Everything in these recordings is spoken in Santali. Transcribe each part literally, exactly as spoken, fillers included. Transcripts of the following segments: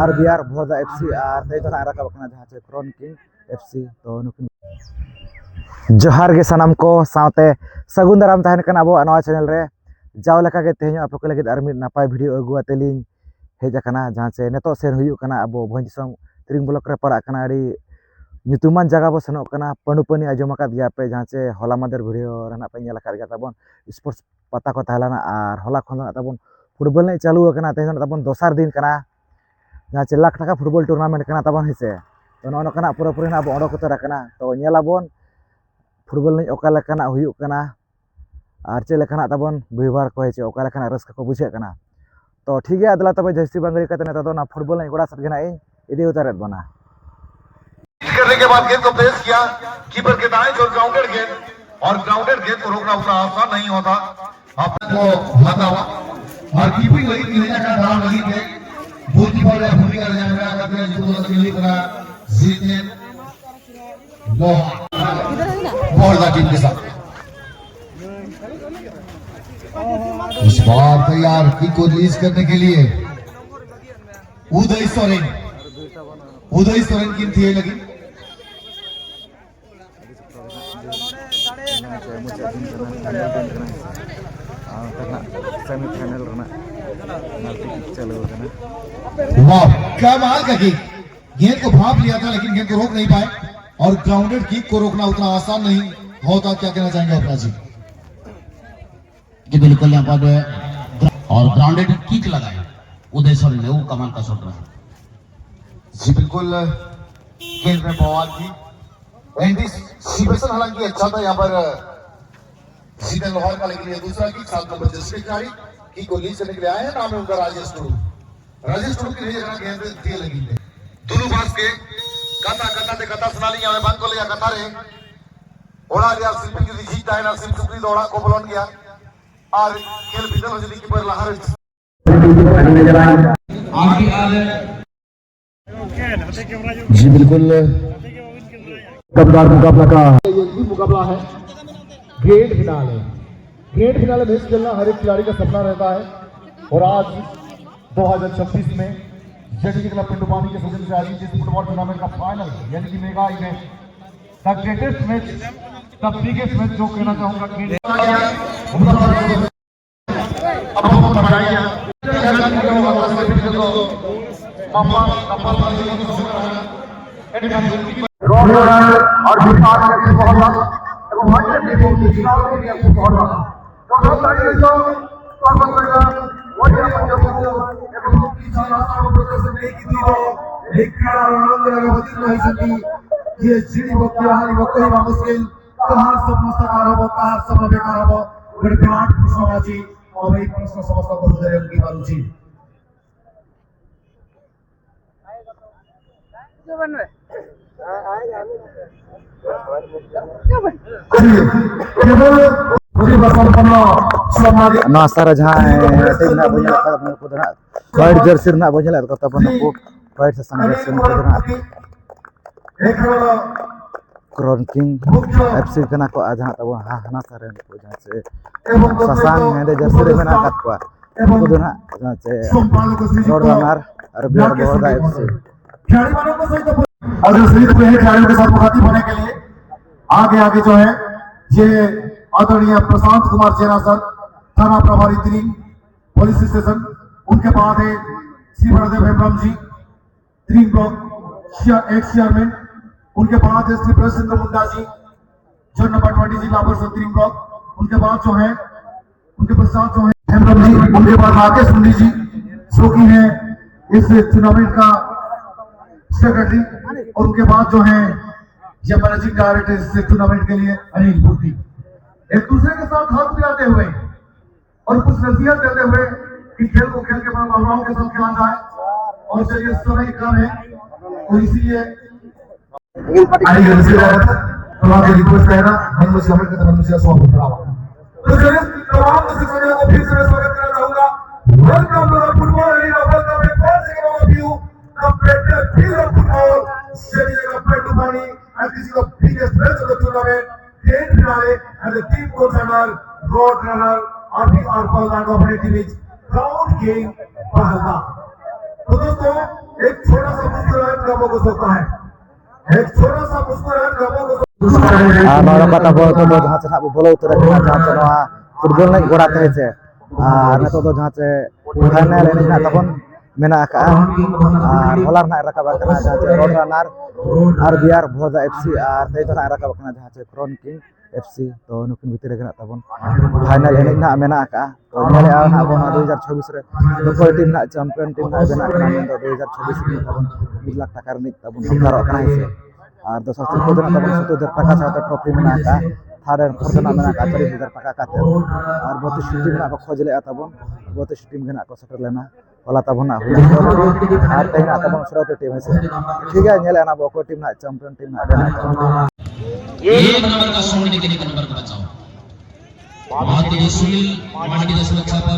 ᱟᱨ ᱵᱤ ᱟᱨ ᱵᱷᱚᱨᱫᱟ ᱮᱯᱷ ᱥᱤ, ᱟᱨ ᱛᱮᱦᱮᱧ ᱫᱚ ᱱᱟᱦᱟᱜ ᱨᱟᱠᱟᱵ ᱠᱟᱱᱟ ᱡᱟᱦᱟᱸ ᱪᱮ ᱠᱨᱚᱱ ᱠᱤᱝ ᱮᱯᱷ ᱥᱤ᱾ ᱛᱚ ᱱᱩᱠᱤᱱ ᱡᱚᱦᱟᱨ ᱜᱮ ᱥᱟᱱᱟᱢ ᱠᱚ, ᱥᱟᱶᱛᱮ ᱥᱟᱹᱜᱩᱱ ᱫᱟᱨᱟᱢ ᱛᱟᱦᱮᱱ ᱠᱟᱱᱟ ᱟᱵᱚᱣᱟᱜ ᱱᱚᱣᱟ ᱪᱮᱱᱮᱞ ᱨᱮ᱾ ᱡᱟᱣ ᱞᱮᱠᱟᱜᱮ ᱛᱮᱦᱮᱧ ᱦᱚᱸ ᱟᱯᱮ ᱠᱚ ᱞᱟᱹᱜᱤᱫ ᱟᱨ ᱢᱤᱫ ᱱᱟᱯᱟᱭ ᱵᱷᱤᱰᱤᱭᱳ ᱟᱹᱜᱩ ᱟᱛᱮ ᱞᱤᱧ ᱦᱮᱡ ᱟᱠᱟᱱᱟ, ᱡᱟᱦᱟᱸ ᱪᱮ ᱱᱤᱛᱚᱜ ᱥᱮᱱ ᱦᱩᱭᱩᱜ ᱠᱟᱱᱟ ᱟᱵᱚ ᱵᱷᱚᱸᱡᱽ ᱫᱤᱥᱚᱢ ᱛᱤᱨᱤᱝ ᱵᱞᱚᱠ ᱨᱮ ᱯᱟᱲᱟᱜ ᱠᱟᱱᱟ, ᱟᱹᱰᱤ ᱧᱩᱛᱩᱢᱟᱱ ᱡᱟᱭᱜᱟ ᱵᱚ ᱥᱮᱱᱚᱜ ᱠᱟᱱᱟ᱾ ᱯᱟᱹᱰᱩᱯᱟᱹᱱᱤ ᱟᱸᱡᱚᱢ ᱟᱠᱟᱫ ᱜᱮᱭᱟ ᱯᱮ, ᱡᱟᱦᱟᱸ ᱪᱮ ᱦᱚᱞᱟ ᱢᱟᱫᱷᱮᱨ ᱵᱷᱤᱰᱤᱭᱳ ᱨᱮ ᱱᱟᱜ ᱯᱮ ᱧᱮᱞ ᱟᱠᱟᱫ ᱜᱮᱭᱟ ᱛᱟᱵᱚᱱ, ᱥᱯᱳᱨᱴᱥ ᱯᱟᱛᱟ ᱠᱚ ᱛᱟᱦᱮᱸ ᱞᱮᱱᱟ, ᱟᱨ ᱦᱚᱞᱟ ᱠᱷᱚᱱ ᱫᱚ ᱱᱟᱜ ᱛᱟᱵᱚᱱ ᱯᱷᱩᱴᱵᱚᱞ ᱮᱱᱮᱡ ᱪᱟᱹᱞᱩ ᱟᱠᱟᱱᱟ᱾ ᱛᱮᱦᱮᱧ ᱫᱚ ᱱᱟᱜ ᱛᱟᱵᱚᱱ ᱫᱚᱥᱟᱨ ᱫᱤᱱ ᱠᱟᱱᱟ, ᱡᱟᱦᱟᱸ ᱪᱮ ᱞᱟᱠᱷ ᱴᱟᱠᱟ ᱯᱷᱩᱴᱵᱚᱞ ᱴᱩᱨᱱᱟᱢᱮᱱᱴ ᱠᱟᱱᱟ ᱛᱟᱵᱚᱱ, ᱦᱮᱸ ᱥᱮ᱾ ᱛᱚ ᱱᱚᱜᱼᱚ ᱱᱚᱝᱠᱟᱱᱟᱜ ᱯᱩᱨᱟᱹᱯᱩᱨᱤ ᱱᱟᱜ ᱵᱚᱱ ᱚᱰᱚᱠ ᱩᱛᱟᱹᱨ ᱟᱠᱟᱱᱟ᱾ ᱛᱚ ᱧᱮᱞ ᱟᱵᱚᱱ ᱯᱷᱩᱴᱵᱚᱞ ᱮᱱᱮᱡ ᱚᱠᱟ ᱞᱮᱠᱟᱱᱟᱜ ᱦᱩᱭᱩᱜ ᱠᱟᱱᱟ, ᱟᱨ ᱪᱮᱫ ᱞᱮᱠᱟᱱᱟᱜ ᱛᱟᱵᱚᱱ ᱵᱮᱵᱚᱦᱟᱨ ᱠᱚ, ᱦᱮᱸ ᱪᱮ, ᱚᱠᱟ ᱞᱮᱠᱟᱱᱟᱜ ᱨᱟᱹᱥᱠᱟᱹ ᱠᱚ ᱵᱩᱡᱷᱟᱹᱜ ᱠᱟᱱᱟ᱾ ᱛᱚ ᱴᱷᱤᱠ ᱜᱮᱭᱟ, ᱫᱮᱞᱟ ᱛᱚᱵᱮ ᱡᱟᱹᱥᱛᱤ ᱵᱟᱝ ᱜᱷᱟᱹᱲᱤ ᱠᱟᱛᱮ ᱱᱤᱛᱚᱜ ᱫᱚ ᱚᱱᱟ ᱯᱷᱩᱴᱵᱚᱞ ᱮᱱᱮᱡ ᱜᱚᱰᱟ ᱥᱮᱫ ᱜᱮ ᱱᱟᱜ ᱤᱧ ᱤᱫᱤ ᱩᱛᱟᱹᱨᱮᱫ ᱵᱚᱱᱟ᱾ करने के बाद गेंद को पेश किया, कीपर के दाएं ओर ग्राउंडेड गेंद, और ग्राउंडेड गेंद को रोकना उतना आसान नहीं होता। अपने को भागा हुआ और कीपिंग लगी थी, लेना का दाव लगी थे। गोलकीपर या भूमिका लेना मेरा करते हैं, जिसको लगी नहीं पड़ा, जीतने बहुत, बहुत टीम के साथ। इस बार तैयार किक को रिलीज करने के लिए उदय सोरेन, उदय सोरेन की थी लगी। ᱥᱮᱢᱤᱯᱷᱟᱭᱱᱟᱞ ᱨᱮᱱᱟᱜ ᱯᱮᱱᱟᱞᱴᱤ ᱠᱤᱠ ᱪᱟᱹᱞᱩ ᱟᱠᱟᱱᱟ᱾ वाह, क्या मार का किक। गेंद को भांप लिया था लेकिन गेंद को रोक नहीं पाए। और ग्राउंडेड किक को रोकना उतना आसान नहीं होता। क्या कहना चाहेंगे अपना जी? जी बिल्कुल, यहाँ पर और ग्राउंडेड किक लगाए उदय सोरेन ने, वो कमाल का शॉट रहा। जी बिल्कुल, गेंद में बवाल थी। एंटिसिपेशन हालांकि अच्छा था यहाँ पर जीतन लोहार का, लेकिन ये दूसरा किक, सात नंबर जसप्रीत खिलाड़ी किक को रिलीज करने के लिए आए हैं, नाम है उनका राजेश टुडू। राजेश टुडू की रिलीज करना गेंद दिए लगी है। दुलू बास के कथा, कथा ते कथा सुनाली हमें बंद को लिया कथा रे। ओड़ा रिया सिल्पी की रिझी तायना सिम सुकरी दौड़ा को बोलन गया। और खेल बिदल हो जदी कीपर लहार। आज की आज जी बिल्कुल, दमदार मुकाबला का। ये भी मुकाबला है, grand finale. Grand finale match खेलना हर एक खिलाड़ी का सपना रहता है और आज दो हज़ार छब्बीस में जेडीसी क्लब पेंडुपानी के सौजन्य से आयोजित इस फुटबॉल टूर्नामेंट का फाइनल यानी कि mega event, the greatest match, the biggest match जो कहना चाहूंगा कि और विकास के लिए बहुत, और विकास के लिए बहुत। तो सब ताली दो, स्वागत करेगा। वही अपन जब वो, जब वो किसी रास्ता को प्रदर्शन नहीं की थी, तो एक क्रीड़ा रणरंग लगा बदल नहीं सकती। ये सीढ़ी वो क्या हाल, वो कहीं वापस गई। कहाँ सब मस्त कारब, कहाँ सब बेकार हो, बड़े विराट प्रश्न बाजी, और वही प्रश्न समस्त को हृदय की बारूची। ᱱᱚᱣᱟ ᱥᱟᱨ ᱡᱟᱦᱟᱸ ᱛᱮᱦᱮᱧ ᱱᱟᱜ ᱵᱚᱱ ᱧᱮᱞ ᱠᱟᱫ ᱵᱚᱱ ᱠᱚ ᱫᱚ ᱱᱟᱜ ᱦᱳᱭᱟᱭᱤᱴ ᱡᱟᱹᱨᱥᱤ ᱨᱮᱱᱟᱜ ᱵᱚᱱ ᱧᱮᱞ ᱠᱟᱫ ᱛᱟᱵᱚᱱ ᱱᱩᱠᱩ ᱦᱳᱭᱟᱭᱤᱴ ᱥᱟᱥᱟᱝ ᱡᱟᱹᱨᱥᱤ ᱱᱩᱠᱩ ᱫᱚ ᱱᱟᱜ ᱠᱨᱚᱱ ᱠᱤᱝ ᱮᱯᱷ ᱥᱤ ᱠᱟᱱᱟ ᱠᱚ᱾ ᱟᱨ ᱡᱟᱦᱟᱸ ᱛᱟᱵᱚᱱ ᱦᱟ-, ᱦᱟᱱᱟ ᱥᱟᱨ ᱨᱮᱱ ᱠᱚ ᱡᱟᱦᱟᱸ ᱪᱮ ᱥᱟᱥᱟᱝ ᱦᱮᱸᱫᱮ ᱡᱟᱹᱨᱥᱤ ᱨᱮ ᱢᱮᱱᱟᱜ ᱟᱠᱟᱫ ᱠᱚᱣᱟ, ᱩᱱᱠᱩ ᱫᱚ ᱱᱟᱜ ᱡᱟᱦᱟᱸ ᱪᱮ ᱨᱳᱰ ᱨᱟᱱᱟᱨ ᱟᱨ ᱵᱤᱭᱟᱨ ᱵᱚᱦᱚᱲᱫᱟ ᱮᱯᱷ ᱥᱤ᱾ खिलाड़ी बनों को सही तो और जो सही तो है खिलाड़ियों के साथ मुखातिब होने के लिए आगे आगे जो है ये आदरणीय प्रशांत कुमार जेना सर, थाना प्रभारी तिरिंग पुलिस स्टेशन, उनके बाद है श्री बलदेव हेम्ब्रम जी, तिरिंग ब्लॉक चेयर-, एक्स चेयरमैन, उनके बाद है Shri Brajendra Munda ji, zone number twenty जिला परिषद तिरिंग ब्लॉक, उनके बाद जो है उनके पश्चात जो है हेमराम जी, उनके बाद राकेश मुंडी जी जो कि हैं इस टूर्नामेंट का सेक्रेटरी, और उनके बाद जो है ये मैनेजिंग डायरेक्टर इस टूर्नामेंट के लिए अनिल पूर्ति। एक दूसरे के साथ हाथ मिलाते हुए और कुछ नसीहत देते हुए कि खेल को खेल के भावनाओं के साथ खेला जाए और चलिए समय कम है और इसीलिए आइए, इसके बाद थोड़ा सा रिक्वेस्ट रहेगा, मन में से हमें कदम से सौ फुट बढ़ाओ। तो चलिए, तमाम दर्शकों को फिर से मैं स्वागत करना चाहूंगा। Welcome to the football arena, welcome to the football. This is the biggest match of the tournament. This is the grand finale and the team goes under road runner R P R Pahalgam of Proud King Pahalgam. दोस्तों, एक छोटा सा मुस्कुराहट गांवों को सोता है। एक छोटा सा मुस्कुराहट गांवों को सोता है। ᱟᱨ ᱱᱚᱣᱟ ᱠᱟᱛᱷᱟ ᱵᱚᱞ ᱛᱮᱫᱚ ᱡᱟᱦᱟᱸ ᱥᱮᱫ ᱦᱟᱸᱜ ᱵᱚ ᱵᱚᱞᱚ ᱩᱛᱟᱹᱨ ᱟᱠᱟᱱᱟ, ᱡᱟᱦᱟᱸ ᱥᱮᱫ ᱱᱚᱣᱟ ᱯᱷᱩᱴᱵᱚᱞ ᱮᱱᱮᱡ ᱜᱚᱲᱟ ᱛᱮ, ᱦᱮᱸ ᱥᱮ᱾ ᱟᱨ ᱱᱤᱛᱚᱜ ᱫᱚ ᱡᱟᱦᱟᱸ ᱥᱮ ᱯᱷᱟᱭᱱᱟᱞ ᱮᱱᱮᱡ ᱨᱮᱱᱟᱜ ᱛᱟᱵᱚᱱ ᱢᱮᱱᱟᱜ ᱟᱠᱟᱫᱼᱟ᱾ ᱟᱨ ᱦᱚᱞᱟ ᱨᱮᱱᱟᱜ ᱨᱟᱠᱟᱵ ᱟᱠᱟᱱᱟ ᱡᱟᱦᱟᱸ ᱪᱮ ᱨᱳᱰ ᱨᱟᱱᱟᱨ ᱟᱨ ᱵᱤ ᱟᱨ ᱵᱷᱚᱨᱫᱟ ᱮᱯᱷ ᱥᱤ, ᱟᱨ ᱛᱮᱦᱮᱧ ᱫᱚ ᱱᱟᱜ ᱨᱟᱠᱟᱵ ᱟᱠᱟᱱᱟ ᱡᱟᱦᱟᱸ ᱪᱮ ᱠᱨᱚᱱ ᱠᱤᱝ ᱮᱯᱷ ᱥᱤ᱾ ᱛᱚ ᱱᱩᱠᱤᱱ ᱵᱷᱤᱛᱤᱨ ᱨᱮᱜᱮ ᱱᱟᱜ ᱛᱟᱵᱚᱱ ᱯᱷᱟᱭᱱᱟᱞ ᱮᱱᱮᱡ ᱱᱟᱜ ᱢᱮᱱᱟᱜ ᱟᱠᱟᱫᱼᱟ᱾ ᱛᱚ ᱧᱮᱞᱮᱫᱼᱟ ᱱᱟᱜ ᱵᱚᱱ ᱫᱩ ᱦᱟᱡᱟᱨ ᱪᱷᱚᱵᱵᱤᱥ ᱨᱮ ᱚᱠᱚᱭ ᱴᱤᱢ ᱱᱟᱜ ᱪᱟᱢᱯᱤᱭᱟᱱ ᱴᱤᱢ ᱱᱟᱜ ᱵᱮᱱᱟᱜ ᱠᱟᱱᱟ, ᱢᱮᱱᱫᱚ ᱫᱩ ᱦᱟᱡᱟᱨ ᱪᱷᱚᱵᱵᱤᱥ ᱨᱮ ᱛᱟᱵᱚᱱ ᱢᱤᱫ ᱞᱟᱠᱷ ᱴᱟᱠᱟ ᱨᱤᱱᱤᱡ ᱛᱟᱵᱚᱱ ᱦᱚᱠᱫᱟᱨᱚᱜ ᱠᱟᱱᱟ, ᱦᱮᱸ ᱥᱮ᱾ ᱟᱨ ᱫᱚᱥᱟᱨ ᱥᱤᱨᱯᱟᱹ ᱫᱚ ᱱᱟᱜ ᱛᱟᱵᱚᱱ ᱥᱚᱛᱛᱚᱨ ᱦᱟᱡᱟᱨ ᱴᱟᱠᱟ ᱥᱟᱶᱛᱮ ᱴᱨᱚᱯᱷᱤ ᱢᱮᱱᱟᱜ ᱟᱠᱟᱫᱼᱟ᱾ ᱛᱷᱟᱨᱰ ᱮᱱᱰ ᱯᱷᱳᱨᱛᱷ ᱨᱮᱱᱟᱜ ᱢᱮᱱᱟᱜ ᱟᱠᱟᱫᱼᱟ ᱪᱚᱞᱞᱤᱥ ᱦᱟᱡᱟᱨ ᱴᱟᱠᱟ ᱠᱟᱛᱮ᱾ ᱟᱨ ᱵᱚᱛᱤᱥ ᱴᱤᱢ ᱱᱟᱜ ᱠᱚ ᱠᱷᱚᱡᱽ ᱞᱮᱫᱼᱟ ᱛᱟᱵᱚᱱ, ᱵᱚᱛᱤᱥ ᱴᱤᱢ ᱜᱮ ᱱᱟᱜ ᱠᱚ ᱥᱮᱴᱮᱨ ᱞᱮᱱᱟ᱾ ᱦᱚᱞᱟ ᱛᱟᱵᱚᱱ ᱱᱟᱜ ᱦᱩᱭᱱᱟ᱾ ᱟᱨ ᱛᱮᱦᱮᱧ ᱱᱟᱜ ᱛᱟᱵᱚᱱ ᱥᱨᱳᱛᱤ ᱴᱤᱢ, ᱦᱮᱸ ᱥᱮ᱾ ᱴᱷᱤᱠ ᱜᱮᱭᱟ, ᱧᱮᱞᱮᱫᱼᱟ ᱱᱟᱜ ᱵᱚ ᱚᱠᱚᱭ ᱴᱤᱢ ᱱᱟᱜ ᱪᱟᱢᱯᱤᱭᱟᱱ ᱴᱤᱢ ᱱᱟᱜ ᱵᱮᱱᱟᱜ ᱠᱟᱱᱟ᱾ एक नंबर का सोने के एक नंबर का बचाओ। भारतीय सुनील मांडी दस नंबर छापर,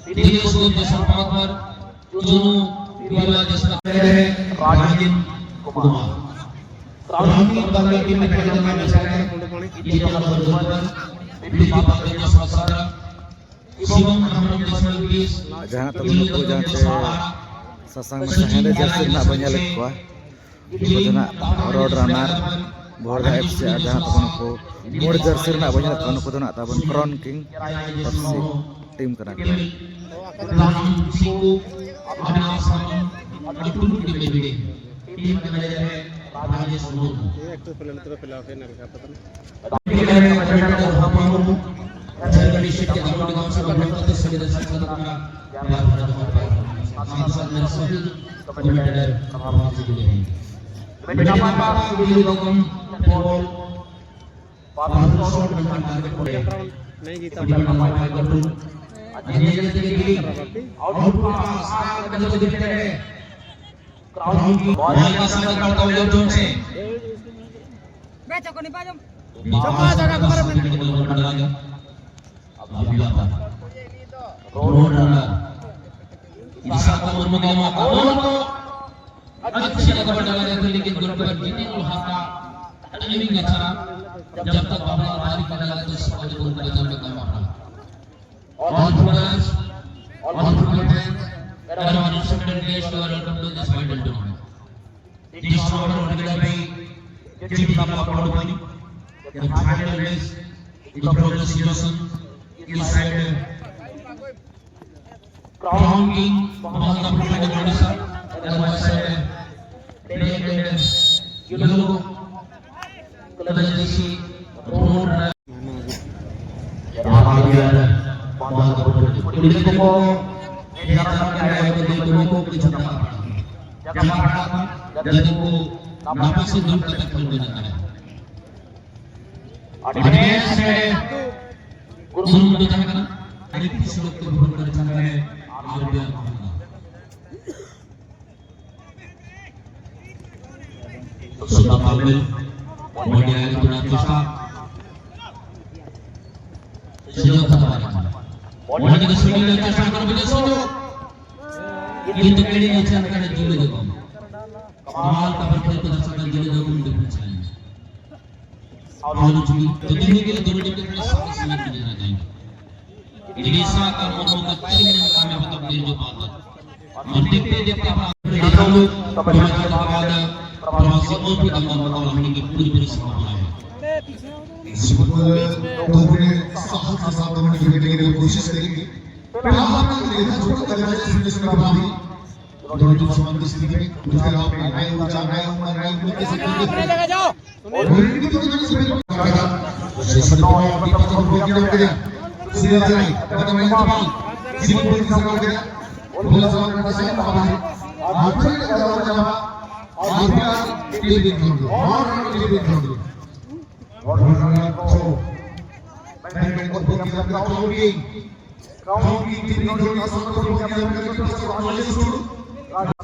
दिनेश गुप्त दस नंबर पाँच पर, चुनू बिरला दस नंबर है, रागिन कुमार। राहुल की बंगाल टीम में पहले नंबर में है, ये नंबर दो पर, दीपक दस नंबर सत्रह, ᱡᱟᱦᱟᱸ ᱛᱟᱵᱚᱱ ᱱᱩᱠᱩ ᱡᱟᱦᱟᱸ ᱪᱮ ᱥᱟᱥᱟᱝ ᱢᱮᱥᱟ ᱦᱮᱸᱫᱮ ᱡᱟᱹᱨᱥᱤ ᱨᱮᱱᱟᱜ ᱵᱚᱱ ᱧᱮᱞᱮᱫ ᱠᱚᱣᱟ, ᱩᱱᱠᱩ ᱫᱚ ᱱᱟᱜ ᱨᱳᱰ ᱨᱟᱱᱟᱨ, ᱵᱷᱚᱨᱫᱟ ᱮᱯᱷ ᱥᱤ, ᱟᱨ ᱡᱟᱦᱟᱸ ᱛᱟᱵᱚᱱ ᱱᱩᱠᱩ ᱢᱩᱲ ᱡᱟᱹᱨᱥᱤ ᱨᱮᱱᱟᱜ ᱵᱚᱱ ᱧᱮᱞᱮᱫ ᱠᱚᱣᱟ, ᱱᱩᱠᱩ ᱫᱚ ᱱᱟᱜ ᱛᱟᱵᱚᱱ ᱠᱨᱚᱱ ᱠᱤᱝ ᱮᱯᱷ ᱥᱤ ᱴᱤᱢ ᱠᱟᱱᱟ ᱠᱚ᱾ ᱴᱤᱢ ᱢᱮᱱᱮᱡᱟᱨ ᱨᱮ ᱨᱟᱡᱮᱥ ᱢᱩᱨᱢᱩ᱾ ᱮᱠᱴᱩ ᱯᱮᱞᱮᱱ ᱛᱚᱵᱮ ᱯᱮᱞᱟᱣ ᱠᱮᱫ ᱱᱟᱞᱮ ᱠᱟᱛᱷᱟ ᱫᱚ᱾ नहीं जीता। Baca ko ni ba jom. Road runner. Isa ko mo mo mo. अच्छी खबर डाला जाता है, लेकिन गोलकीपर जीतने को हाथा टाइमिंग अच्छा रहा। जब तक बाबा बारी का डाला तो सवाल गोल का जरूरत नहीं पड़ा। All footballers, all football fans, everyone is Guests, you are welcome to this final tournament. This tournament will be keeping up our company. The final is the progress situation inside Crown King, Mahalapur Federal Odisha, and my side, red and yellow color jersey, road. Mahalapur Federal Odisha. Kundi ko, ᱡᱟᱦᱟᱸ ᱯᱟᱲᱦᱟᱜ ᱠᱟᱱ, ᱡᱟᱦᱟᱸ ᱯᱟᱲᱦᱟᱜ ᱠᱟᱱ, ᱡᱟᱦᱟᱸ ᱯᱟᱲᱦᱟᱜ ᱠᱟᱱ, ᱟᱹᱰᱤ ᱵᱮᱥ ᱥᱮ ᱠᱩᱨᱩᱢᱩᱴᱩ ᱛᱟᱦᱮᱸ ᱠᱟᱱᱟ᱾ ᱟᱹᱰᱤ ᱠᱩᱥᱤ ᱨᱟᱹᱥᱠᱟᱹ ᱵᱷᱚᱨᱯᱩᱨ ᱛᱟᱦᱮᱸ ᱠᱟᱱᱟ᱾ ᱟᱨ ᱵᱤᱭᱟᱨ ᱠᱚ ᱦᱩᱭᱩᱜᱼᱟ᱾ ᱥᱩᱫᱷᱟ ᱯᱟᱞᱢᱮᱞ, ᱢᱚᱱᱮ ᱟᱹᱜᱩ ᱨᱮᱱᱟᱜ ᱪᱮᱥᱴᱟ᱾ ᱥᱩᱡᱳᱜᱽ ᱦᱟᱛᱟᱣ ᱫᱟᱲᱮᱭᱟᱜ ᱠᱟᱱᱟ᱾ ᱢᱚᱱᱮ ᱜᱮ ᱥᱩᱡᱳᱜᱽ ᱨᱮᱱᱟᱜ ᱪᱮᱥᱴᱟ ᱠᱟᱱᱟ, ᱵᱤᱱᱟᱹ ᱥᱩᱡᱳᱜᱽ᱾ ᱠᱤᱱᱛᱩ ᱠᱮᱲᱤ ᱱᱤᱪᱷᱟᱱ ᱠᱟᱱᱟ ᱡᱤᱞ ᱫᱚ ᱠᱚᱢ᱾ ᱠᱟᱢᱟᱞ ᱠᱟᱯᱟᱨ ᱠᱷᱮᱞ ᱠᱚ ᱫᱟᱥᱟ ᱠᱟᱱ ᱡᱤᱞ ᱫᱚ ᱠᱚᱢ ᱰᱤᱯᱷᱮᱱᱥ ᱞᱟᱭᱤᱱ᱾ ᱯᱷᱟᱣᱩᱞ ᱦᱚᱪᱚ ᱠᱮᱫ᱾ ᱛᱚ, ᱛᱤᱱᱟᱹᱜ ᱜᱮ ᱫᱚᱢᱮ ᱰᱤᱯᱷᱮᱱᱥ ᱥᱟᱵ ᱥᱟᱵ ᱠᱮᱫ ᱠᱟᱱᱟ ᱡᱟᱭᱜᱟ᱾ ᱤᱱᱤᱥᱟ ᱠᱟ ᱢᱚᱨᱢᱚ ᱠᱟ ᱪᱤᱱ ᱠᱟ ᱢᱮ ᱵᱟᱛᱟ ᱫᱮ ᱡᱚ ᱯᱟᱛᱟ᱾ ᱚᱱ ᱫᱮᱠᱷᱛᱮ ᱫᱮᱠᱷᱛᱮ ᱟᱯᱱᱟ ᱯᱨᱚᱵᱷᱟᱥᱤ ᱚᱨᱯᱤᱛᱟ ᱠᱟ ᱢᱚᱨᱢᱚ ᱠᱟ ᱦᱚᱱᱤ ᱠᱤ ᱯᱩᱨᱤ ᱯᱩᱨᱤ ᱥᱚᱢᱵᱷᱟᱵᱚᱱᱟ ᱦᱮ᱾ ᱥᱤᱵᱩᱞ ᱛᱚᱵᱩᱨᱮ ᱥᱟᱦᱟᱥ ᱠᱮ ᱥᱟᱛᱷ ᱦᱚᱱᱮ ᱠᱤ ᱵᱮᱴᱮᱜᱮ ᱠᱳᱥᱤᱥ ᱠᱟᱨᱮᱸᱜᱮ᱾ ᱯᱮᱲᱟ ᱦᱟᱯᱲᱟᱢ ᱠᱚ ᱞᱟᱹᱭ ᱫᱟ, ᱪᱷᱳᱴᱳ ᱠᱟᱡᱽᱨᱟ ᱥᱩᱨᱮᱥ ᱯᱨᱚᱵᱷᱟᱵᱤ᱾ ᱫᱚᱞ ᱫᱩᱥᱢᱚᱱ ᱠᱤ ᱥᱛᱷᱤᱛᱤ ᱢᱮ, ᱩᱥᱠᱮ ᱟᱞᱟᱣᱟ ᱱᱟᱭᱟ ᱩᱪᱟᱨ, ᱱᱟᱭᱟ ᱩᱢᱟᱨ, ᱱᱟᱭᱟ ᱩᱢᱟᱨ ᱠᱮ ᱥᱟᱛᱷ ᱥᱮᱥᱚᱱ ᱫᱚ ᱟᱹᱰᱤ ᱯᱟᱛᱟ ᱠᱚ ᱵᱚᱞ ᱧᱟᱢ ᱠᱮᱫᱟ᱾ ᱥᱤᱨᱤᱡ ᱨᱮ ᱢᱮᱱᱟᱜ ᱛᱟᱵᱚᱱ ᱥᱤᱵᱤᱞ ᱵᱚᱞ ᱥᱟᱵ ᱠᱮᱫᱟ᱾ ᱵᱚᱞ ᱥᱟᱵ ᱠᱟᱛᱮ ᱥᱟᱭᱤᱰ ᱵᱟᱵᱟ ᱟᱨ ᱯᱷᱤᱨ ᱠᱟᱛᱮ ᱵᱚᱞ ᱪᱟᱞᱟᱣᱟ᱾ ᱟᱨ ᱯᱷᱤᱨ ᱴᱤᱢ ᱵᱤᱱ ᱠᱷᱚᱱ ᱫᱚ ᱟᱨ ᱴᱤᱢ ᱵᱤᱱ ᱠᱷᱚᱱ ᱫᱚ ᱵᱚᱞ ᱨᱟᱱᱟᱨ ᱠᱚ ᱢᱮᱱ ᱠᱚ ᱵᱚᱞ ᱧᱟᱢ ᱠᱮᱫᱟ᱾ ᱠᱟᱹᱣᱰᱤ ᱠᱟᱹᱣᱰᱤ ᱴᱤᱢ ᱵᱤᱱ ᱠᱷᱚᱱ ᱫᱚ ᱥᱟᱵ ᱠᱚ ᱵᱚᱞ ᱧᱟᱢ ᱠᱮᱫᱟ᱾ ᱠᱤᱯᱟᱨ ᱥᱟᱵ ᱠᱟᱛᱮ ᱥᱩᱨ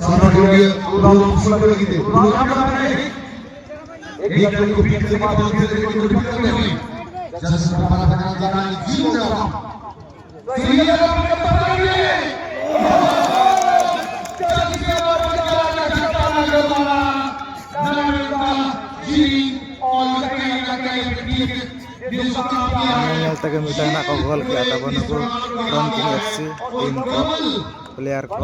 ᱥᱟᱨᱟ ᱴᱤᱢ ᱜᱮ ᱵᱚᱞ ᱥᱟᱵ ᱞᱟᱹᱜᱤᱫ ᱛᱮ ᱵᱚᱞ ᱧᱟᱢ ᱠᱮᱫᱟ᱾ एक जन को पीछे से बात होती है, लेकिन वो पीछे नहीं। जैसे हमारा बना जाना है, जीव जावा। तो ये लोग मुझे पता नहीं है। जैसे हमारा बना जाना है, जैसे हमारा बना जाना है, जीव और कहीं ना कहीं पीछे ᱧᱮᱞ ᱧᱮᱞ ᱛᱮᱜᱮ ᱢᱤᱫᱴᱟᱝ ᱱᱟᱜ ᱠᱚ ᱜᱳᱞ ᱠᱮᱜᱼᱟ ᱛᱟᱵᱚ ᱱᱩᱠᱩ ᱨᱚᱝ ᱠᱤᱝ ᱮᱯᱷ ᱥᱤ ᱴᱤᱢ ᱠᱚ, ᱯᱞᱮᱭᱟᱨ ᱠᱚ᱾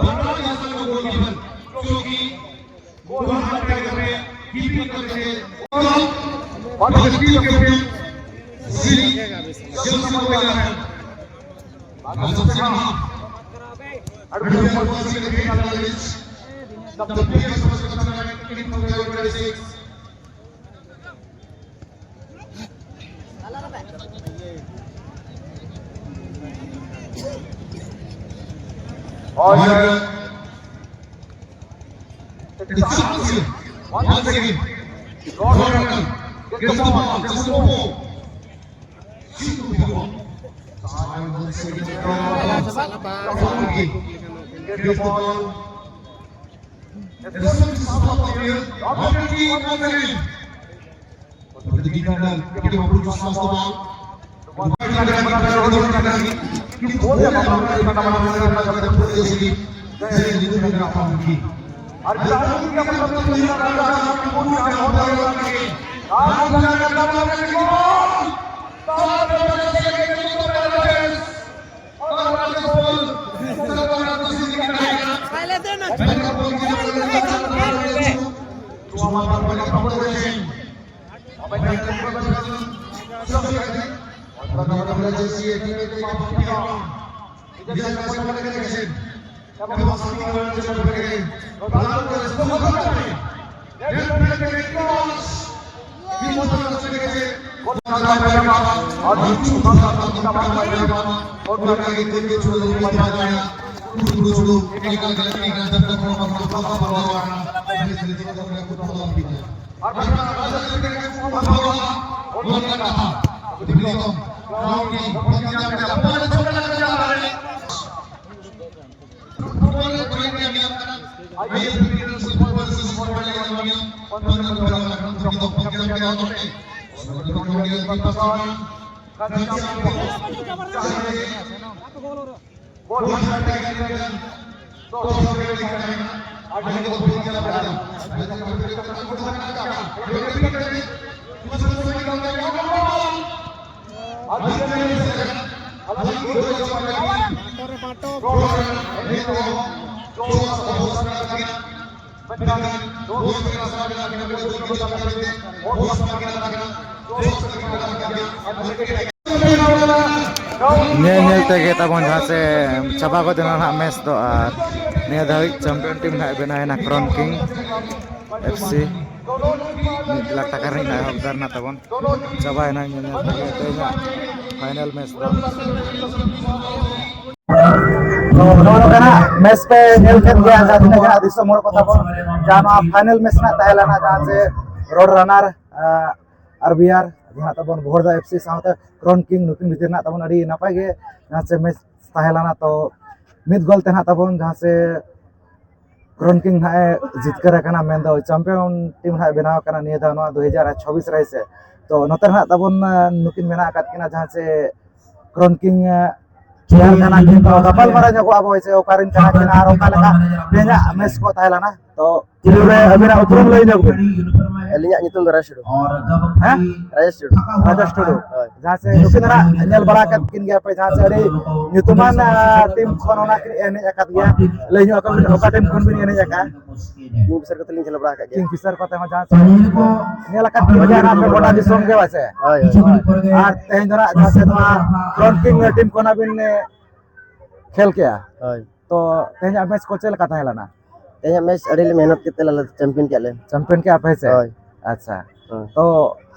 ᱧᱮᱞ ᱧᱮᱞ ᱛᱮᱜᱮ ᱛᱟᱵᱚᱱ ᱡᱟᱦᱟᱸ ᱥᱮ ᱪᱟᱵᱟ ᱜᱚᱫ ᱮᱱᱟ ᱱᱟᱦᱟᱜ ᱢᱮᱪ ᱫᱚ, ᱟᱨ ᱱᱤᱭᱟᱹ ᱫᱷᱟᱹᱵᱤᱡ ᱪᱟᱢᱯᱤᱭᱟᱱ ᱴᱤᱢ ᱱᱟᱦᱟᱜ ᱵᱮᱱᱟᱣ ᱮᱱᱟ ᱠᱨᱚᱱ ᱠᱤᱝ ᱮᱯᱷ ᱥᱤ᱾ ᱢᱤᱫ ᱞᱟᱠᱷ ᱴᱟᱠᱟ ᱨᱤᱱᱤᱡ ᱱᱟᱦᱟᱜ ᱮᱦᱚᱵ ᱫᱟᱨ ᱮᱱᱟ ᱛᱟᱵᱚᱱ, ᱪᱟᱵᱟᱭᱮᱱᱟ ᱧᱮᱞ ᱧᱮᱞ ᱛᱮᱜᱮ ᱛᱮᱦᱮᱧᱟᱜ ᱯᱷᱟᱭᱱᱮᱞ ᱢᱮᱪ ᱫᱚ᱾ ᱱᱚᱜᱼᱚ ᱱᱚᱝᱠᱟᱱᱟᱜ ᱢᱮᱪ ᱯᱮ ᱧᱮᱞ ᱠᱮᱫ ᱜᱮᱭᱟ, ᱡᱟᱦᱟᱸ ᱛᱤᱱᱟᱹᱜ ᱜᱟᱱ ᱫᱤᱥᱚᱢ ᱦᱚᱲ ᱠᱚ ᱛᱟᱵᱚᱱ, ᱡᱟᱦᱟᱸ ᱱᱚᱣᱟ ᱯᱷᱟᱭᱱᱮᱞ ᱢᱮᱪ ᱨᱮᱱᱟᱜ ᱛᱟᱦᱮᱸ ᱞᱮᱱᱟ, ᱡᱟᱦᱟᱸ ᱪᱮ ᱨᱳᱰ ᱨᱟᱱᱟᱨ, ᱟᱨ ᱵᱤ ᱟᱨ ᱡᱟᱦᱟᱸ ᱛᱟᱵᱚᱱ ᱵᱚᱦᱚᱲᱫᱟ ᱮᱯᱷ ᱥᱤ ᱥᱟᱶᱛᱮ ᱠᱨᱚᱱ ᱠᱤᱝ, ᱱᱩᱠᱤᱱ ᱵᱷᱤᱛᱤᱨ ᱨᱮᱱᱟᱜ ᱛᱟᱵᱚᱱ ᱟᱹᱰᱤ ᱱᱟᱯᱟᱭ ᱜᱮ ᱡᱟᱦᱟᱸ ᱪᱮ ᱢᱮᱪ ᱛᱟᱦᱮᱸ ᱞᱮᱱᱟ᱾ ᱛᱚ ᱢᱤᱫ ᱜᱳᱞ ᱛᱮ ᱱᱟᱦᱟᱜ ᱛᱟᱵᱚᱱ ᱡᱟᱦᱟᱸ ᱥᱮ ᱠᱨᱚᱱ ᱠᱤᱝ ᱱᱟᱦᱟᱜ ᱮ ᱡᱤᱛᱠᱟᱹᱨ ᱟᱠᱟᱱᱟ, ᱢᱮᱱᱫᱚ ᱪᱟᱢᱯᱤᱭᱟᱱ ᱴᱤᱢ ᱱᱟᱦᱟᱜ ᱵᱮᱱᱟᱣ ᱟᱠᱟᱱᱟ ᱱᱤᱭᱟᱹ ᱫᱷᱟᱣ ᱱᱚᱣᱟ ᱫᱩ ᱦᱟᱡᱟᱨ ᱪᱷᱚᱵᱵᱤᱥ ᱨᱮ ᱥᱮ᱾ ᱛᱚ ᱱᱚᱛᱮ ᱱᱟᱦᱟᱜ ᱛᱟᱵᱚᱱ, ᱟᱸ, ᱱᱩᱠᱤᱱ ᱢᱮᱱᱟᱜ ᱟᱠᱟᱫ ᱠᱤᱱᱟ ᱡᱟᱦᱟᱸ ᱪᱮ ᱠᱨᱚᱱ ᱠᱤᱝ, ᱟᱸ, ᱯᱞᱮᱭᱟᱨ ᱠᱟᱱᱟ ᱠᱤᱱ᱾ ᱛᱚ ᱜᱟᱯᱟᱞ ᱢᱟᱨᱟᱣ ᱧᱚᱜᱚᱜ ᱟᱵᱚ ᱥᱮ ᱚᱠᱟᱨᱮᱱ ᱠᱟᱱᱟ ᱠᱤᱱ ᱟᱨ ᱚᱠᱟ ᱞᱮᱠᱟ ᱛᱮᱦᱮᱧᱟᱜ ᱢᱮᱪ ᱠᱚ ᱛᱟᱦᱮᱸ ᱞᱮᱱᱟ᱾ ᱛᱚ ᱯᱩᱭᱞᱩ ᱨᱮ ᱟᱹᱵᱤᱱᱟᱜ ᱩᱯᱨᱩᱢ ᱞᱟᱹᱭ ᱧᱚᱜ ᱵᱤᱱ᱾ ᱟᱹᱞᱤᱧᱟᱜ ᱧᱩᱛᱩᱢ ᱫᱚ ᱨᱟᱡᱮᱥ ᱴᱩᱰᱩ᱾ ᱦᱮᱸ? ᱨᱟᱡᱮᱥ ᱴᱩᱰᱩ᱾ ᱨᱟᱡᱮᱥ ᱴᱩᱰᱩ᱾ ᱦᱳᱭ᱾ ᱡᱟᱦᱟᱸ ᱥᱮ ᱱᱩᱠᱤᱱ ᱫᱚ ᱱᱟᱜ ᱧᱮᱞ ᱵᱟᱲᱟ ᱟᱠᱟᱫ ᱠᱤᱱ ᱜᱮᱭᱟ ᱯᱮ, ᱡᱟᱦᱟᱸ ᱥᱮ ᱟᱹᱰᱤ ᱧᱩᱛᱩᱢᱟᱱ, ᱟᱸ, ᱴᱤᱢ ᱠᱷᱚᱱ ᱚᱱᱟ ᱠᱤᱱ ᱮᱱᱮᱡ ᱟᱠᱟᱫ ᱜᱮᱭᱟ᱾ ᱞᱟᱹᱭ ᱧᱚᱜ ᱟᱠᱚ ᱵᱤᱱ, ᱚᱠᱟ ᱴᱤᱢ ᱠᱷᱚᱱ ᱵᱤᱱ ᱮᱱᱮᱡ ᱟᱠᱟᱫᱼᱟ? ᱠᱤᱝ ᱯᱷᱤᱥᱟᱨ ᱠᱚᱛᱮ ᱞᱤᱧ ᱠᱷᱮᱞ ᱵᱟᱲᱟ ᱟᱠᱟᱫ ᱜᱮᱭᱟ᱾ ᱠᱤᱝ ᱯᱷᱤᱥᱟᱨ ᱠᱚᱛᱮ ᱦᱚᱸ ᱡᱟᱦᱟᱸ ᱥᱮ ᱧᱮᱞ ᱟᱠᱟᱫ ᱠᱤᱱ ᱜᱮᱭᱟ ᱟᱯᱮ ᱜᱚᱴᱟ ᱫᱤᱥᱚᱢ ᱜᱮ, ᱵᱟᱥᱮ? ᱦᱳᱭ, ᱦᱳᱭ᱾ ᱟᱨ ᱛᱮᱦᱮᱧ ᱫᱚ ᱱᱟᱜ ᱡᱟᱦᱟᱸ ᱥᱮ ᱱᱚᱣᱟ ᱠᱨᱚᱱ ᱠᱤᱝ ᱴᱤᱢ ᱠᱷᱚᱱᱟᱜ ᱵᱤᱱ, ᱮ, ᱠᱷᱮᱞ ᱠᱮᱜᱼᱟ᱾ ᱦᱳᱭ᱾ ᱛᱚ ᱛᱮᱦᱮᱧᱟᱜ ᱢᱮᱪ ᱠᱚ ᱪᱮᱫ ᱞᱮᱠᱟ ᱛᱟᱦᱮᱸ ᱞᱮᱱᱟ? ᱛᱮᱦᱮᱧᱟᱜ ᱢᱮᱪ ᱟᱹᱰᱤ ᱞᱮ ᱢᱮᱦᱱᱚᱛ ᱠᱮᱫ ᱛᱮ ᱟᱞᱮ ᱪᱟᱢᱯᱤᱭᱟᱱ ᱠᱮᱜᱼᱟ ᱞᱮ᱾ ᱪᱟᱢᱯᱤᱭᱟᱱ ᱠᱮᱜᱼᱟ ᱯᱮ ᱥᱮ? ᱦᱳᱭ᱾ ᱟᱪᱪᱷᱟ᱾ ᱦᱳᱭ᱾ ᱛᱚ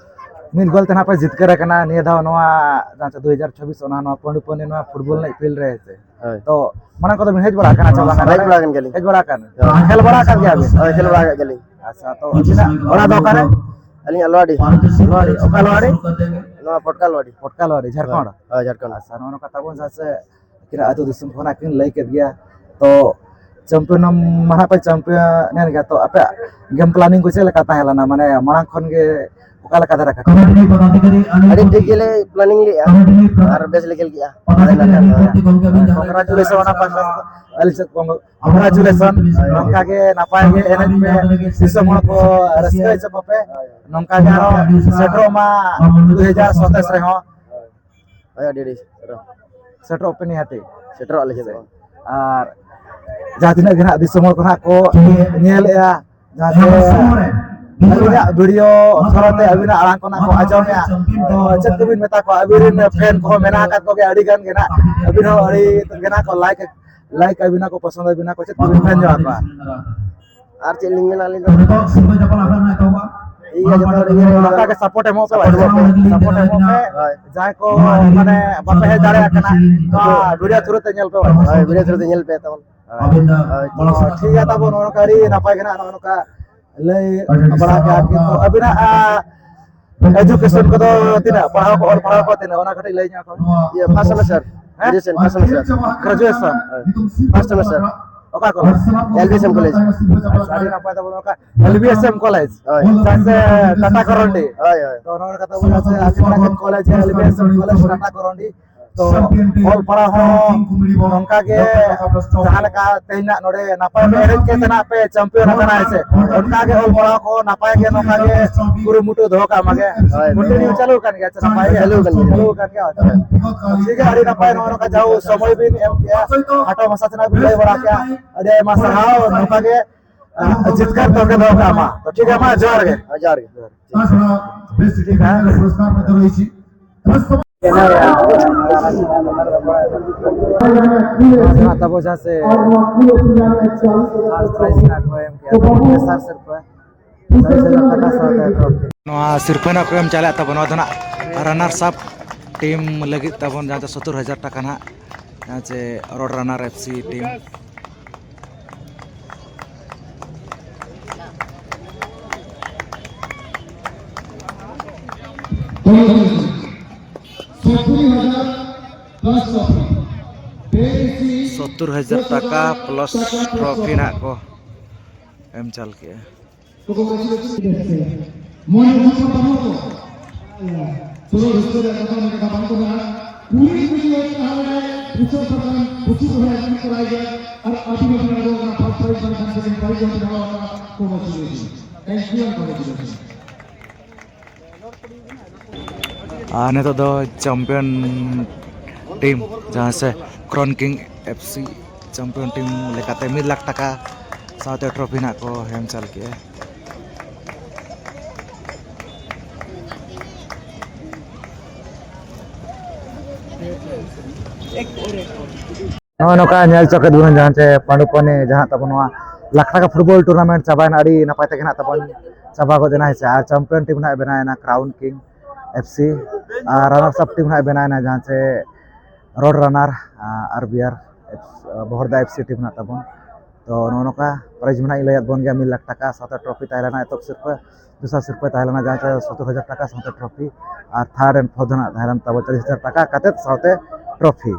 ᱢᱤᱫ ᱜᱳᱞ ᱛᱮ ᱱᱟᱜ ᱯᱮ ᱡᱤᱛᱠᱟᱹᱨ ᱟᱠᱟᱱᱟ ᱱᱤᱭᱟᱹ ᱫᱷᱟᱣ ᱱᱚᱣᱟ ᱡᱟᱦᱟᱸ ᱫᱩ ᱦᱟᱡᱟᱨ ᱪᱷᱚᱵᱵᱤᱥ, ᱚᱱᱟ ᱱᱚᱣᱟ ᱯᱟᱺᱰᱩ ᱯᱟᱹᱱᱤ ᱱᱚᱣᱟ ᱯᱷᱩᱴᱵᱚᱞ ᱮᱱᱮᱡ ᱯᱷᱤᱞᱰ ᱨᱮ, ᱦᱮᱸ ᱥᱮ? ᱦᱳᱭ᱾ ᱛᱚ ᱢᱟᱲᱟᱝ ᱠᱚᱫᱚ ᱵᱤᱱ ᱦᱮᱡ ᱵᱟᱲᱟ ᱟᱠᱟᱱᱟ ᱪᱮ ᱵᱟᱝ? ᱦᱮᱡ ᱵᱟᱲᱟ ᱟᱠᱟᱱ ᱜᱮᱭᱟᱞᱤᱧ᱾ ᱦᱮᱡ ᱵᱟᱲᱟ ᱟᱠᱟᱱ? ᱦᱳᱭ᱾ ᱠᱷᱮᱞ ᱵᱟᱲᱟ ᱟᱠᱟᱫ ᱜᱮᱭᱟ ᱵᱤᱱ? ᱦᱳᱭ, ᱠᱷᱮᱞ ᱵᱟᱲᱟ ᱟᱠᱟᱫ ᱜᱮᱭᱟᱞᱤᱧ᱾ ᱟᱪᱪᱷᱟ, ᱛᱚ ᱟᱹᱵᱤᱱᱟᱜ ᱚᱲᱟᱜ ᱫᱚ ᱚᱠᱟᱨᱮ? ᱟᱹᱞᱤᱧᱟᱜ ᱞᱳᱦᱟᱰᱤ᱾ ᱞᱳᱦᱟᱰᱤ, ᱚᱠᱟ ᱞᱳᱦᱟᱰᱤ? ᱱᱚᱣᱟ ᱯᱚᱴᱠᱟ ᱞᱳᱦᱟᱰᱤ᱾ ᱯᱚᱴᱠᱟ ᱞᱳᱦᱟᱰᱤ, ᱡᱷᱟᱲᱠᱷᱚᱸᱰ? ᱦᱳᱭ, ᱦᱳᱭ, ᱡᱷᱟᱲᱠᱷᱚᱸᱰ᱾ ᱟᱪᱪᱷᱟ, ᱱᱚᱜᱼᱚ ᱱᱚᱝᱠᱟ ᱛᱟᱵᱚᱱ ᱡᱟᱦᱟᱸ ᱥᱮ ᱟᱹᱠᱤᱱᱟᱜ ᱟᱹᱛᱩ ᱫᱤᱥᱚᱢ ᱠᱷᱚᱱᱟᱜ ᱠᱤᱱ ᱞᱟᱹᱭ ᱠᱮᱫ ᱜᱮᱭᱟ, ᱛᱚ ᱪᱟᱢᱯᱤᱭᱟᱱ ᱢᱟ ᱱᱟᱦᱟᱜ ᱯᱮ ᱪᱟᱢᱯᱤᱭᱟᱱ ᱮᱱ ᱜᱮᱭᱟ, ᱛᱚ ᱟᱯᱮᱭᱟᱜ ᱜᱮᱢ ᱯᱞᱟᱱᱤᱝ ᱠᱚ ᱪᱮᱫ ᱞᱮᱠᱟ ᱛᱟᱦᱮᱸ ᱞᱮᱱᱟ? ᱢᱟᱱᱮ ᱢᱟᱲᱟᱝ ᱠᱷᱚᱱ ᱜᱮ ᱚᱠᱟ ᱞᱮᱠᱟ ᱫᱷᱟᱨᱟ ᱠᱟᱹᱴᱤᱡ? ᱟᱹᱰᱤ ᱴᱷᱤᱠ ᱜᱮᱞᱮ ᱯᱞᱟᱱᱤᱝ ᱞᱮᱜᱼᱟ ᱟᱨ ᱵᱮᱥ ᱞᱮ ᱠᱷᱮᱞ ᱠᱮᱜᱼᱟ᱾ ᱠᱚᱝᱜᱨᱟᱪᱩᱞᱮᱥᱚᱱ ᱚᱱᱟ ᱯᱟᱦᱴᱟ ᱟᱹᱞᱤᱧ ᱥᱮᱫ ᱠᱷᱚᱱ ᱠᱚᱝᱜᱨᱟᱪᱩᱞᱮᱥᱚᱱ᱾ ᱱᱚᱝᱠᱟ ᱜᱮ ᱱᱟᱯᱟᱭ ᱜᱮ ᱮᱱᱮᱡ ᱯᱮ, ᱫᱤᱥᱚᱢ ᱦᱚᱲ ᱠᱚ ᱨᱟᱹᱥᱠᱟᱹ ᱦᱚᱪᱚ ᱠᱚᱯᱮ᱾ ᱱᱚᱝᱠᱟ ᱜᱮ ᱟᱨᱚ ᱥᱮᱴᱮᱨᱚᱜ ᱢᱟ ᱫᱩ ᱦᱟᱡᱟᱨ ᱥᱟᱛᱟᱥ ᱨᱮᱦᱚᱸ᱾ ᱦᱳᱭ, ᱟᱹᱰᱤ ᱟᱹᱰᱤ ᱥᱟᱨᱦᱟᱣ᱾ ᱥᱮᱴᱮᱨᱚᱜ ᱯᱮ ᱱᱤᱦᱟᱹᱛᱤ᱾ ᱥᱮᱴᱮᱨᱚᱜ ᱞᱟᱹᱜᱤᱫ ᱵᱚᱱ᱾ ᱟᱨ ᱡᱟᱦᱟᱸ ᱛᱤᱱᱟᱹᱜ ᱜᱮ ᱱᱟᱦᱟᱜ ᱫᱤᱥᱚᱢ ᱦᱚᱲ ᱠᱚ ᱱᱟᱦᱟᱜ ᱠᱚ ᱧᱮᱞᱮᱜᱼᱟ, ᱡᱟᱦᱟᱸ ᱛᱮ ᱟᱹᱞᱤᱧᱟᱜ ᱵᱷᱤᱰᱤᱭᱳ ᱛᱟᱞᱟᱛᱮ ᱟᱹᱵᱤᱱᱟᱜ ᱟᱲᱟᱝ ᱠᱚ ᱱᱟᱦᱟᱜ ᱠᱚ ᱟᱸᱡᱚᱢᱮᱜᱼᱟ, ᱛᱚ ᱪᱮᱫ ᱠᱚᱵᱤᱱ ᱢᱮᱛᱟ ᱠᱚᱣᱟ? ᱟᱹᱵᱤᱱ ᱨᱮᱱ ᱯᱷᱮᱱ ᱠᱚᱦᱚᱸ ᱢᱮᱱᱟᱜ ᱟᱠᱟᱫ ᱠᱚᱜᱮᱭᱟ ᱟᱹᱰᱤ ᱜᱟᱱ ᱜᱮ ᱱᱟᱦᱟᱜ, ᱟᱹᱵᱤᱱ ᱦᱚᱸ ᱟᱹᱰᱤ ᱜᱮ ᱱᱟᱦᱟᱜ ᱠᱚ ᱞᱟᱭᱤᱠ, ᱞᱟᱭᱤᱠ ᱟᱹᱵᱤᱱᱟ ᱠᱚ, ᱯᱚᱥᱚᱸᱫ ᱟᱹᱵᱤᱱᱟ ᱠᱚ, ᱪᱮᱫ ᱠᱚᱵᱤᱱ ᱢᱮᱱ ᱡᱚᱝ ᱟᱠᱚᱣᱟ? ᱟᱨ ᱪᱮᱫ ᱞᱤᱧ ᱢᱮᱱᱟ ᱟᱹᱞᱤᱧ ᱫᱚ? ᱴᱷᱤᱠ ᱜᱮᱭᱟ, ᱡᱚᱛᱚ ᱦᱚᱲ ᱤᱭᱟᱹ ᱨᱮ ᱱᱚᱝᱠᱟ ᱜᱮ ᱥᱟᱯᱳᱨᱴ ᱮᱢᱚᱜ ᱯᱮ, ᱥᱟᱯᱳᱨᱴ ᱮᱢᱚᱜ ᱯᱮ᱾ ᱦᱳᱭ᱾ ᱡᱟᱦᱟᱸᱭ ᱠᱚ ᱢᱟᱱᱮ ᱵᱟᱯᱮ ᱦᱮᱡ ᱫᱟᱲᱮᱭᱟᱜ ᱠᱟᱱᱟ, ᱱᱚᱣᱟ ᱵᱷᱤᱰᱤᱭᱳ ᱛᱷᱨᱩ ᱛᱮ ᱧᱮᱞ ᱯᱮ ᱵᱷᱟᱭ᱾ ᱦᱳᱭ, ᱵᱷᱤᱰᱤᱭᱳ ᱛᱷᱨᱩ ᱛᱮ ᱧᱮᱞ ᱯᱮ ᱛᱟᱵᱚᱱ᱾ ᱦᱳᱭ᱾ ᱴᱷᱤᱠ ᱜᱮᱭᱟ, ᱛᱟᱵᱚᱱ ᱱᱚᱜᱼᱚ ᱱᱚᱝᱠᱟ ᱟᱹᱰᱤ ᱱᱟᱯᱟᱭ ᱜᱮ ᱱᱟᱜ ᱱᱚᱜᱼᱚ ᱱᱚᱝᱠᱟ ᱞᱟᱹᱭ ᱵᱟᱲᱟ ᱠᱮᱫᱟ᱾ ᱠᱤᱱᱛᱩ ᱟᱹᱵᱤᱱᱟᱜ, ᱟ, ᱮᱡᱩᱠᱮᱥᱚᱱ ᱠᱚᱫᱚ ᱛᱤᱱᱟᱹᱜ? ᱯᱟᱲᱦᱟᱣ ᱠᱚ, ᱚᱞ ᱯᱟᱲᱦᱟᱣ ᱠᱚ ᱛᱤᱱᱟᱹᱜ? ᱚᱱᱟ ᱠᱟᱹᱴᱤᱡ ᱞᱟᱹᱭ ᱧᱚᱜ ᱠᱚ᱾ ᱤᱭᱟᱹ, first semester. Graduation, first semester. Graduation? ᱦᱳᱭ᱾ First semester. ᱚᱠᱟ college? L B S M college. ᱟᱪᱪᱷᱟ, ᱟᱹᱰᱤ ᱱᱟᱯᱟᱭ ᱛᱟᱵᱚᱱ ᱚᱱᱠᱟ᱾ L B S M college. ᱦᱳᱭ᱾ ᱡᱟᱦᱟᱸ ᱥᱮ ᱴᱟᱴᱟ ᱠᱚᱨᱚᱱᱰᱤ᱾ ᱦᱳᱭ, ᱦᱳᱭ᱾ ᱛᱚ, ᱱᱚᱣᱟ ᱠᱟᱛᱷᱟ ᱵᱚᱞᱮ ᱥᱮ ᱟᱹᱰᱤ ᱢᱟᱨᱟᱝ college, L B S M college Tata ᱠᱚᱨᱚᱱᱰᱤ᱾ ᱛᱚ, ᱚᱞ ᱯᱟᱲᱦᱟᱣ ᱦᱚᱸ ᱱᱚᱝᱠᱟ ᱜᱮ ᱡᱟᱦᱟᱸ ᱞᱮᱠᱟ ᱛᱮᱦᱮᱧ ᱱᱟᱜ ᱱᱚᱰᱮ ᱱᱟᱯᱟᱭ ᱯᱮ ᱮᱱᱮᱡ ᱠᱮᱫ ᱛᱮ ᱱᱟᱜ ᱯᱮ ᱪᱟᱢᱯᱤᱭᱟᱱ ᱟᱠᱟᱱᱟ, ᱦᱮᱸ ᱥᱮ? ᱚᱱᱠᱟ ᱜᱮ ᱚᱞ ᱯᱟᱲᱦᱟᱣ ᱠᱚ ᱱᱟᱯᱟᱭ ᱜᱮ ᱱᱚᱝᱠᱟ ᱜᱮ ᱠᱩᱨᱩᱢᱩᱴᱩ ᱫᱚᱦᱚ ᱠᱟᱜ ᱢᱟ ᱜᱮ᱾ ᱦᱳᱭ, ᱠᱚᱱᱴᱤᱱᱤᱣ ᱪᱟᱹᱞᱩ ᱠᱟᱱ ᱜᱮᱭᱟ, ᱪᱮ ᱱᱟᱯᱟᱭ ᱜᱮ? ᱪᱟᱹᱞᱩ ᱠᱟᱱ ᱜᱮᱭᱟ᱾ ᱪᱟᱹᱞᱩ ᱠᱟᱱ ᱜᱮᱭᱟ᱾ ᱴᱷᱤᱠ ᱜᱮᱭᱟ, ᱟᱹᱰᱤ ᱱᱟᱯᱟᱭ ᱱᱚᱜᱼᱚ ᱱᱚᱝᱠᱟ ᱡᱟᱦᱳ ᱥᱚᱢᱚᱭ ᱵᱤᱱ ᱮᱢ ᱠᱮᱜᱼᱟ, ᱠᱷᱟᱴᱚ ᱢᱟᱪᱷᱟ ᱛᱮ ᱱᱟᱜ ᱵᱤᱱ ᱞᱟᱹᱭ ᱵᱟᱲᱟ ᱠᱮᱜᱼᱟ᱾ ᱟᱹᱰᱤ ᱟᱭᱢᱟ ᱥᱟᱨᱦᱟᱣ, ᱱᱚᱝᱠᱟ ᱜᱮ, ᱟ, ᱡᱤᱛᱠᱟᱹᱨ ᱛᱚᱨᱠᱮ ᱫᱚᱦᱚ ᱠᱟᱜ ᱢᱟ᱾ ᱛᱚ, ᱴᱷᱤᱠ ᱜᱮᱭᱟ, ᱢᱟ ᱡᱚᱦᱟᱨ ᱜᱮ᱾ ᱦᱮᱸ, ᱡᱚᱦᱟᱨ ᱜᱮ᱾ ᱴᱷᱤᱠ ᱜᱮᱭᱟ᱾ ᱛᱟᱵᱚ ᱡᱟᱦᱟᱸ ᱥᱮ ᱯᱷᱟᱨᱥᱴ ᱯᱨᱟᱭᱤᱡᱽ ᱨᱮᱱᱟᱜ ᱠᱚ ᱮᱢ ᱠᱮᱜᱼᱟ, ᱛᱮᱥᱟᱨ ᱥᱤᱨᱯᱟᱹ ᱪᱚᱞᱞᱤᱥ ᱦᱟᱡᱟᱨ ᱴᱟᱠᱟ ᱥᱟᱶᱛᱮ ᱴᱨᱚᱯᱷᱤ᱾ ᱱᱚᱣᱟ ᱥᱤᱨᱯᱟᱹ ᱨᱮᱱᱟᱜ ᱠᱚ ᱮᱢ ᱪᱟᱞᱟᱜ ᱛᱟᱵᱚᱱᱟ, ᱱᱚᱣᱟ ᱫᱚ ᱱᱟᱜ ᱨᱟᱱᱟᱨᱥ ᱟᱯ ᱴᱤᱢ ᱞᱟᱹᱜᱤᱫ ᱛᱟᱵᱚᱱ, ᱡᱟᱦᱟᱸ ᱫᱚ ᱥᱚᱛᱛᱚᱨ ᱦᱟᱡᱟᱨ ᱴᱟᱠᱟ ᱱᱟᱜ, ᱡᱟᱦᱟᱸ ᱪᱮ ᱨᱳᱰ ᱨᱟᱱᱟᱨ ᱮᱯᱷ ᱥᱤ ᱴᱤᱢ᱾ ᱥᱚᱛᱛᱚᱨ ᱦᱟᱡᱟᱨ ᱴᱟᱠᱟ ᱯᱞᱟᱥ ᱴᱨᱚᱯᱷᱤ ᱱᱟᱜ ᱠᱚ ᱮᱢ ᱪᱟᱞ ᱠᱮᱜᱼᱟ᱾ ᱢᱚᱱᱮ ᱩᱱ ᱥᱚᱢᱚᱭ ᱵᱟᱹᱱᱩᱜ ᱛᱚ᱾ ᱯᱩᱨᱟᱹ ᱨᱟᱹᱥᱠᱟᱹ ᱨᱮᱭᱟᱜ ᱠᱟᱛᱷᱟ ᱢᱮᱱ ᱠᱟᱛᱷᱟ ᱵᱟᱝ ᱠᱚ ᱢᱮᱱᱟ᱾ ᱠᱩᱲᱤ ᱠᱩᱲᱤ ᱚᱠᱛᱚ ᱦᱟᱣᱲᱟ ᱨᱮ ᱯᱩᱪᱷᱟᱹ ᱯᱨᱚᱠᱷᱚᱱ ᱯᱩᱪᱷᱤ ᱥᱚᱦᱨᱟᱭ ᱠᱚ ᱠᱚᱨᱟᱣ ᱜᱮᱭᱟ᱾ ᱟᱨ ᱟᱹᱰᱤ ᱵᱟᱹᱲᱛᱤ ᱟᱵᱚ ᱚᱱᱟ first prize ᱵᱟᱝᱠᱷᱟᱱ second prize ᱦᱚᱸ ᱧᱟᱢᱚᱜᱼᱟ᱾ Congratulations. Thank you and congratulations. ᱟᱨ ᱱᱤᱛᱚᱜ ᱫᱚ ᱪᱟᱢᱯᱤᱭᱟᱱ ᱴᱤᱢ, ᱡᱟᱦᱟᱸ ᱥᱮ ᱠᱨᱚᱱ ᱠᱤᱝ ᱮᱯᱷ ᱥᱤ ᱪᱟᱢᱯᱤᱭᱟᱱ ᱴᱤᱢ ᱞᱮᱠᱟᱛᱮ ᱢᱤᱫ ᱞᱟᱠᱷ ᱴᱟᱠᱟ ᱥᱟᱶᱛᱮ ᱴᱨᱚᱯᱷᱤ ᱱᱟᱜ ᱠᱚ ᱮᱢ ᱪᱟᱞ ᱠᱮᱜᱼᱟ᱾ ᱱᱚᱜᱼᱚᱭ ᱱᱚᱝᱠᱟ ᱧᱮᱞ ᱪᱚ ᱠᱮᱫ ᱵᱚᱱ, ᱡᱟᱦᱟᱸ ᱪᱮ ᱯᱟᱹᱰᱩ ᱯᱟᱹᱱᱤ ᱡᱟᱦᱟᱸ ᱛᱟᱵᱚᱱ ᱱᱚᱣᱟ ᱞᱟᱠᱷ ᱴᱟᱠᱟ ᱯᱷᱩᱴᱵᱚᱞ ᱴᱩᱨᱱᱟᱢᱮᱱᱴ ᱪᱟᱵᱟᱭᱮᱱᱟ, ᱟᱹᱰᱤ ᱱᱟᱯᱟᱭ ᱛᱮᱜᱮ ᱱᱟᱜ ᱛᱟᱵᱚᱱ ᱪᱟᱵᱟ ᱜᱚᱫ ᱮᱱᱟ, ᱦᱮᱸ ᱥᱮ᱾ ᱟᱨ ᱪᱟᱢᱯᱤᱭᱟᱱ ᱴᱤᱢ ᱱᱟᱜ ᱵᱮᱱᱟᱣᱮᱱᱟ ᱠᱨᱟᱣᱩᱱ ᱠᱤᱝ ᱮᱯᱷ ᱥᱤ, ᱟᱨ ᱨᱟᱱᱟᱨᱥ ᱟᱯ ᱴᱤᱢ ᱱᱟᱜ ᱵᱮᱱᱟᱣᱮᱱᱟ, ᱡᱟᱦᱟᱸ ᱪᱮ ᱨᱳᱰ ᱨᱟᱱᱟᱨ ᱟᱨ B R Bohorda F C team ᱱᱟᱜ ᱛᱟᱵᱚᱱ᱾ ᱛᱚ ᱱᱚᱜᱼᱚ ᱱᱚᱝᱠᱟ ᱯᱨᱟᱭᱤᱡᱽ ᱢᱟ ᱱᱟᱜ ᱤᱧ ᱞᱟᱹᱭᱟᱫ ᱵᱚᱱ ᱜᱮᱭᱟ, ᱢᱤᱫ ᱞᱟᱠᱷ ᱴᱟᱠᱟ ᱥᱟᱶᱛᱮ ᱴᱨᱚᱯᱷᱤ ᱛᱟᱦᱮᱸ ᱞᱮᱱᱟ ᱮᱛᱚᱦᱚᱵ ᱥᱤᱨᱯᱟᱹ᱾ ᱫᱚᱥᱟᱨ ᱥᱤᱨᱯᱟᱹ ᱛᱟᱦᱮᱸ ᱞᱮᱱᱟ ᱡᱟᱦᱟᱸ ᱫᱚ ᱥᱚᱛᱛᱚᱨ ᱦᱟᱡᱟᱨ ᱴᱟᱠᱟ ᱥᱟᱶᱛᱮ trophy, R third and fourth ᱫᱚ ᱱᱟᱜ ᱛᱟᱦᱮᱸ ᱞᱮᱱ ᱛᱟᱵᱚ ᱪᱚᱞᱞᱤᱥ ᱦᱟᱡᱟᱨ ᱴᱟᱠᱟ ᱠᱟᱛᱮᱫ ᱥᱟᱶᱛᱮ ᱴᱨᱚᱯᱷᱤ᱾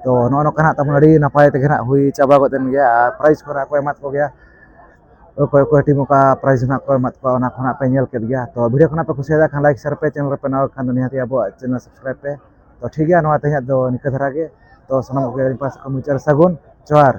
ᱛᱚ ᱱᱚᱜᱼᱚ ᱱᱚᱝᱠᱟ ᱱᱟᱜ ᱛᱟᱵᱚᱱ ᱟᱹᱰᱤ ᱱᱟᱯᱟᱭ ᱛᱮᱜᱮ ᱱᱟᱜ ᱦᱩᱭ ᱪᱟᱵᱟ ᱜᱚᱫ ᱮᱱ ᱜᱮᱭᱟ, ᱟᱨ ᱯᱨᱟᱭᱤᱡᱽ ᱠᱚ ᱱᱟᱜ ᱠᱚ ᱮᱢᱟᱫ ᱠᱚᱜᱮᱭᱟ᱾ ᱚᱠᱚᱭ ᱚᱠᱚᱭ ᱴᱤᱢ ᱚᱠᱟ ᱯᱨᱟᱭᱤᱡᱽ ᱱᱟᱜ ᱠᱚ ᱮᱢᱟᱫ ᱠᱚᱣᱟ, ᱚᱱᱟ ᱠᱚ ᱱᱟᱜ ᱯᱮ ᱧᱮᱞ ᱠᱮᱫ ᱜᱮᱭᱟ᱾ ᱛᱚ ᱵᱷᱤᱰᱤᱭᱳ ᱠᱷᱚᱱᱟᱜ ᱯᱮ ᱠᱩᱥᱤᱭᱟᱫᱟ ᱠᱷᱟᱱ ᱞᱟᱭᱤᱠ, ᱥᱮᱭᱟᱨ ᱯᱮ, ᱪᱮᱱᱮᱞ ᱨᱮᱯᱮ ᱱᱟᱣᱟ ᱠᱷᱟᱱ ᱫᱚ ᱱᱤᱦᱟᱹᱛ ᱜᱮ ᱟᱵᱚᱣᱟᱜ ᱪᱮᱱᱮᱞ ᱥᱟᱵᱥᱠᱨᱟᱭᱤᱵᱽ ᱯᱮ᱾ ᱛᱚ ᱴᱷᱤᱠ ᱜᱮᱭᱟ, ᱱᱚᱣᱟ ᱛᱮᱦᱮᱧᱟᱜ ᱫᱚ ᱱᱤᱝᱠᱟᱹ ᱫᱷᱟᱨᱟ ᱜᱮ᱾ ᱛᱚ ᱥᱟᱱᱟᱢ ᱠᱚᱜᱮ ᱟᱹᱞᱤᱧ ᱯᱟᱦᱴᱟ ᱥᱮᱫ ᱠᱷᱚᱱ ᱢᱩᱪᱟᱹᱫ ᱨᱮ ᱥᱟᱹᱜᱩᱱ ᱡᱚᱦᱟᱨ᱾